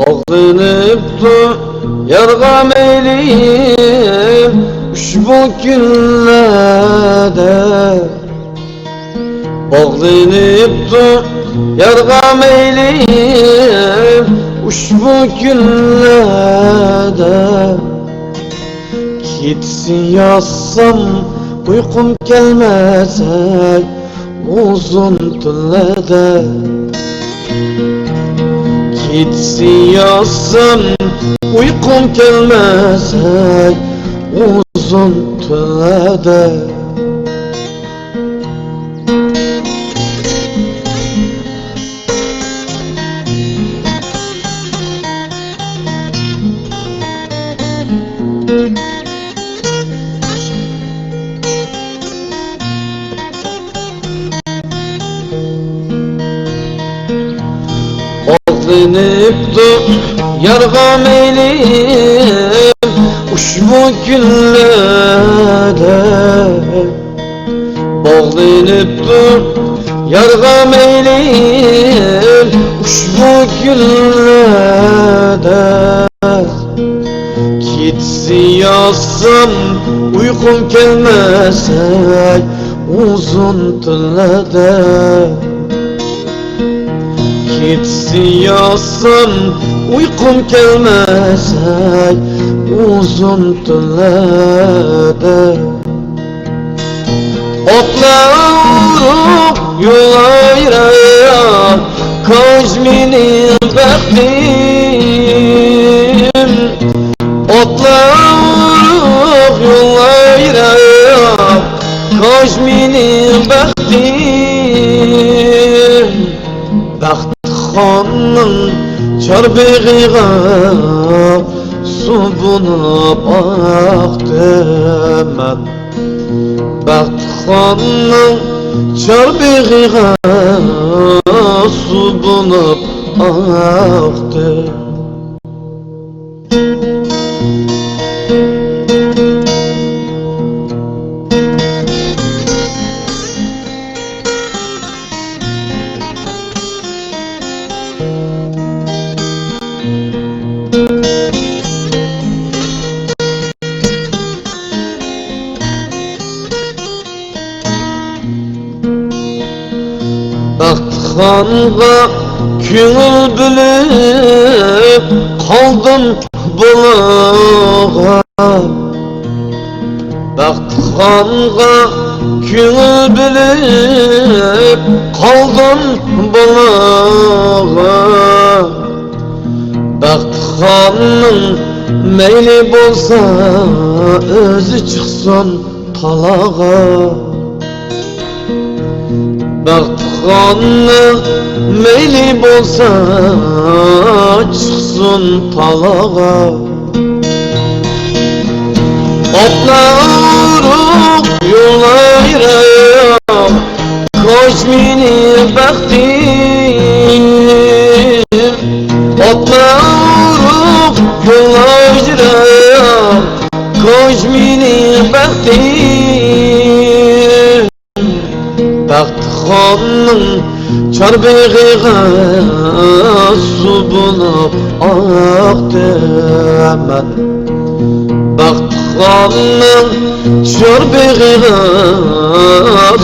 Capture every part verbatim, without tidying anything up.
باغلىنىپتۇ يارغا مەيلىم ئۇشبۇ كۈنلەردە. باغلىنىپتۇ يارغا مەيلىم ئۇشبۇ كۈنلەردە. كېچىسى ياتسام ئۇيقۇم كەلمەس ھەي ئۇزۇن تۈنلەردە. كېچىسى ياتسام ئۇيقۇم كەلمەس ھەي ئۇزۇن تۈنلەردە. باغلىنىپتۇ يارغا مەيلىم ئۇشبۇ كۈنلەردە. باغلىنىپتۇ يارغا مەيلىم ئۇشبۇ كۈنلەردە. كېچىسى ياتسام ئۇيقۇم كەلمەس ھەي ئۇزۇن تۈنلەردە. كېچىسى ياتسام ئۇيقۇم كەلمەس ھەي ئۇزۇن تۈنلەردە. ئوتلار ئۇرۇپ يول ئايرار كاج مېنىڭ بەختىم. ئوتلار ئۇرۇپ يول ئايرار كاج مېنىڭ بەختىم. بەختخاننىڭ چار بېغىغا سۇ بۇنۇپ ئاقتىم مەن. بەختخاننىڭ چار بېغىغا سۇ بۇنۇپ ئاقتىم. بەختخانغا كۆڭۈل بۆلۈپ قالدىم بۇلىغا. بەختخانغا كۆڭۈل بۆلۈپ قالدىم بۇلىغا. بەختخاننىڭ مەيلى بولسا ئۆزى چىقسۇن تالاغا. بەختخاننىڭ مەيلى بولسا چىقسۇن تالاغا. ئوتلار ئۇرۇپ يول ئايرار كاج مېنىڭ بەختىم. ئوتلار ئۇرۇپ يول ئايرار كاج مېنىڭ بەختىم. بەختخاننىڭ چار بېغىغا سۇ بۇنۇپ ئاقتىم مەن. بەختخاننىڭ چار بېغىغا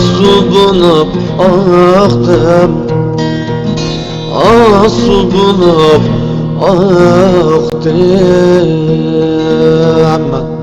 سۇ بۇنۇپ ئاقتىم. ئا، سۇ بۇنۇپ ئاقتىم مەن.